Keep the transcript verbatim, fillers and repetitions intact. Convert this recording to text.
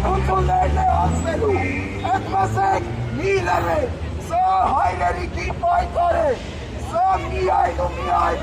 Kontrollerde Asfelu, etmezsek nie lebe, so Heileriki Beitare, so Mihai und Mihai.